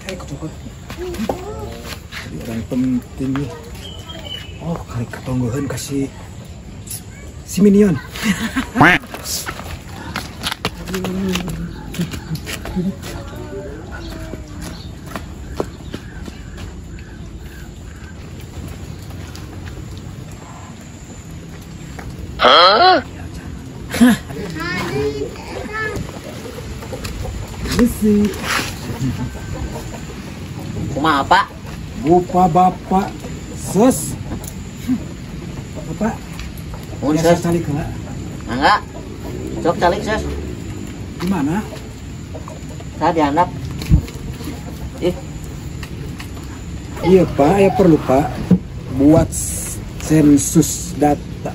Kecokot. Jadi orang penting nih. Oh, kali katonggohan kasih si Minion. Hah? Besi. Kumaha, Pak? Bapak, ses. Bapak. Mun ses calik heula. Mangga. Sok calik ses. Di mana? Tah di handap. Ih. Iya, Pak, ya perlu, Pak. Buat sensus data.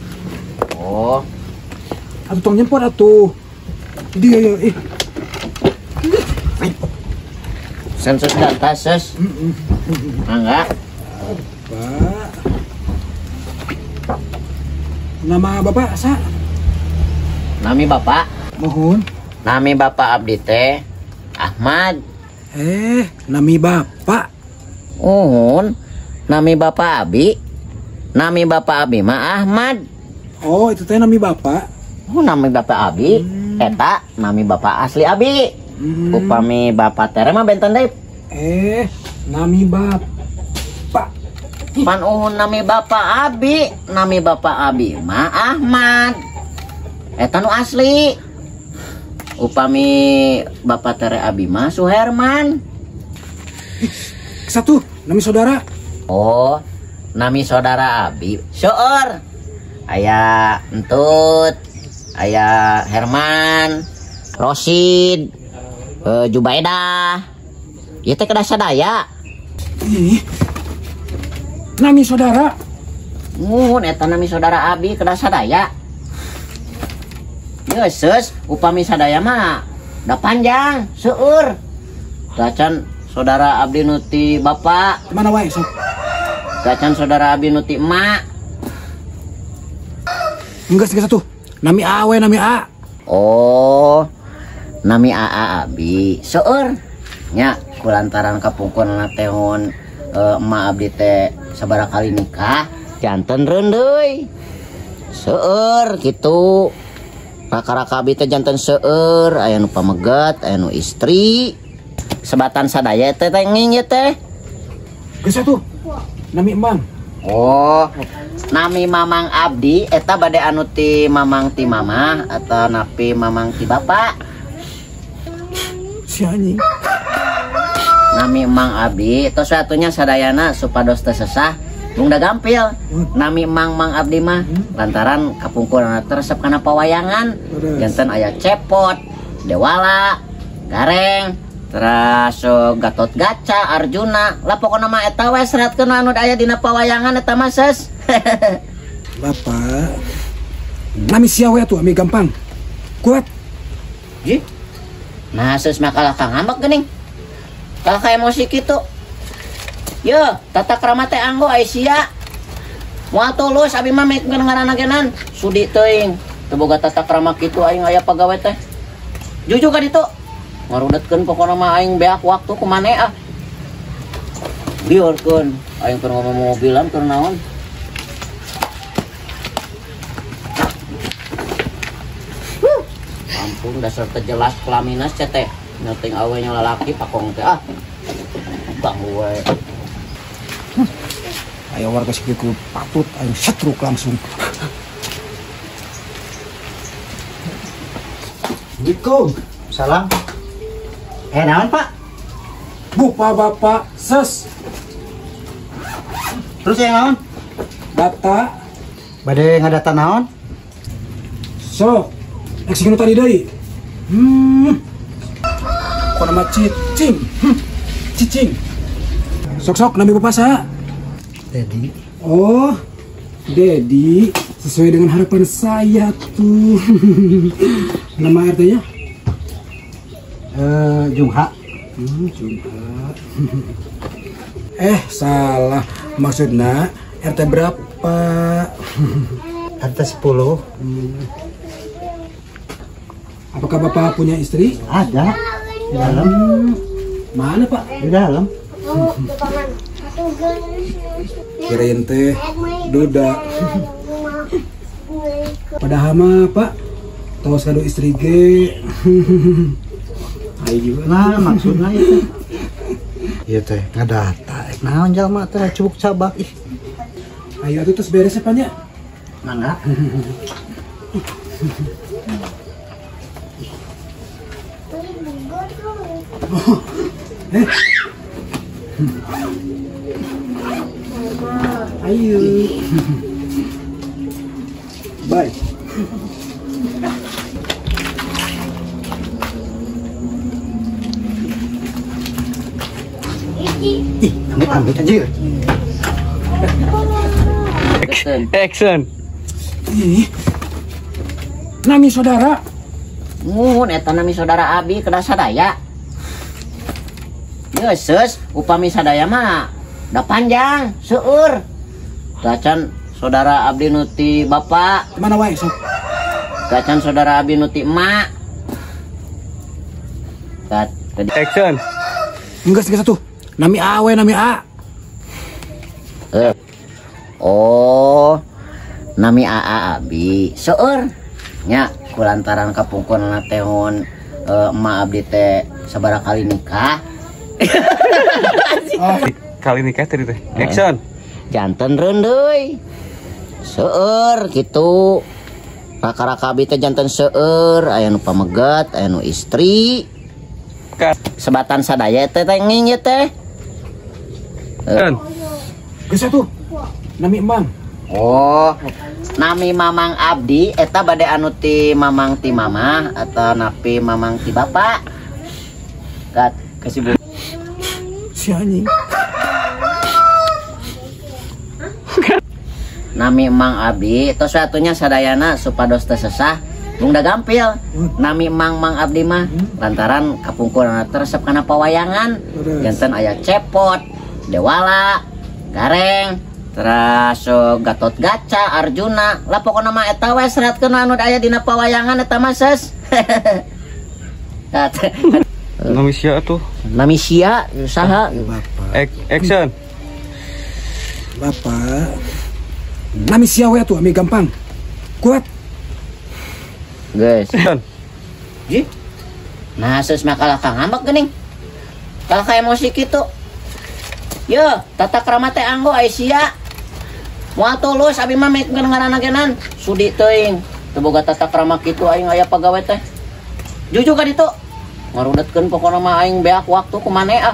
Oh. Atuh tong nyempot atuh. Dia ya, ih. Sensus data, ses. Mangga. Pak. Nama Bapak sa? Nami Bapak. Mohon. Nami Bapak abdi teh Ahmad. Nami Bapak. Uhun. Nami Bapak abi. Nami Bapak abi mah Ahmad. Oh, itu teh nami Bapak. Oh, nami Bapak abi. Eta nami Bapak asli abi. Upami Bapak tere mah benten deui. Nami Bapak. Pan uhun nami Bapak abi, nami Bapak abi mah Ahmad. Eta nu asli. Upami Bapak tere abi mah Suherman. Satu, nami saudara. Oh, nami saudara abi seueur. Aya Entut, aya Herman, Rosid, Jubaedah. Ieu teh kedah sadaya. Ih. Nami saudara. Muhun eta nami saudara abi kedah sadaya. Yesus, upami sadaya mah da panjang, seueur. Tacan saudara abdi nu ti bapak. Mana wae sok? Tacan saudara abdi nu ti emak. Enggak satu. Nami A we, nami A. Oh, nami AA abi seueur. Nya kulantaran kapungkurna teh hon emak abdi teh sabaraha kali nikah, janten reundeuy. Seueur kitu. Raka-raka abdi teh janten seueur, aya nu pameget, aya nu istri. Sebatan sadaya teh teh nging ieu teh. Geus atuh. Nami emang. Oh, nami mamang abdi eta bade anu ti mamang ti mamah atau napi mamang ti bapak. Si anjing. Nami emang abdi tos atunya sadayana supados teu sesah mung da gampil. Nami emang mang abdi mah lantaran kapungkurna resep kana pawayangan. Janten aya Cepot, Dewala, Gareng, terus Gatot Gaca, Arjuna. Lah pokona mah eta we seratkeun anu aya dina pawayangan eta mah ses. Bapak, nami sia we atuh ami gampang. Kuat. Ji. Nah, ses mah kalah ka ngambek geuning. Kalah ka emosi kitu. Yo, tata krama teh anggo ai sia. Moal tulus abi mah mik ngaranna genan. Sudi teuing. Teu boga tata krama kitu aing aya pagawe teh. Jujur ka ditu. Ngarudetkeun pokona mah aing beak waktu kumane ah. Biarkeun aing keur ngomong mobilan keur naon. Ampun dasar teu jelas kelaminas sia teh. Nyeting awe nya lalaki pakong teh ah. Bang we. Ayo warga segitu patut aing setruk langsung. Assalamualaikum. Salam. Naon Pak? Bapak, ses. Terus yang naon? Data. Bade ngadata naon? Sok, ek sing tadi deui. Kok nama cicing. Cicing. Sok-sok nami bapak sa? Dedi. Oh, Dedi. Sesuai dengan harapan saya tuh. Nama RT-nya? Jungha. Jungha. Salah. Maksudnya RT berapa? RT 10. Apakah Bapak punya istri? Ada. Di dalam. Mana, Pak? Di dalam. Kirain teh duda. Padahal mah, Pak, tos kado istri ge. Ayo. Nah, maksudnya itu. Ieu teh ngadata. Naon jalma teh cubuk cabak ih. Ayo atuh tos beres ya, Pak nya. Mangga. Ayo. Bye. Ih, amit-amit anjir. Action. Ih. Nami saudara. Muhun eta nami saudara abi kedah sadaya. Yesus, upami sadaya mah da panjang, seueur. Tacan saudara abdi nu ti bapak. Mana wae sok? Tacan saudara abdi nu ti emak. Kat action. Geus geus atuh. Nami A we, nami A. Oh, nami AA abi seueur. Nya kulantaran kapungkurna teh hon emak abdi teh sabaraha kali nikah. Oh. Kali nikah tadi teh. Action. Janten reundeuy. Seueur kitu. Raka-raka abdi teh janten seueur, aya nu pameget, aya nu istri. Sebatan sadaya teh teh nging ieu teh. Geus atuh. Nami emang. Oh, nami mamang abdi eta bade anu ti mamang ti mamah atau napi mamang ti bapak. Kat kasih bu. Si anjing. Nami emang abdi tos atunya sadayana supados teu sesah bung da gampil. Nami emang mang abdi mah lantaran kapungkurna resep kana pawayangan. Janten aya Cepot, Dewala, Gareng, terus Gatot Gaca, Arjuna. Lah pokona mah eta we seratkeun anu aya dina pawayangan eta mah ses. Nami sia atuh. Nami sia saha? Bapak. Action. Bapak. Nami sia we atuh, ami gampang. Kuat. Geus. Ji. Nah, ses mah kalah ka ngambek geuning. Kalah ka emosi kitu. Yo, tata krama teh anggo ai sia. Moal tulus abi mah mik ngaranna genan. Sudi teuing. Teu boga tata krama kitu aing aya pagawe teh. Jujur ka ditu. Ngarudetkeun pokona mah aing beak waktu kumane ah.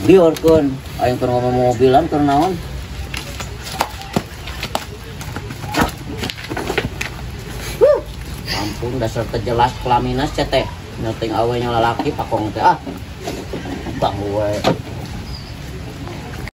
Biarkeun aing keur ngomong mobilan keur naon. Ampun dasar teu jelas kelaminas teh. Nyeting awe nya lalaki pakong teh ah. Bang we.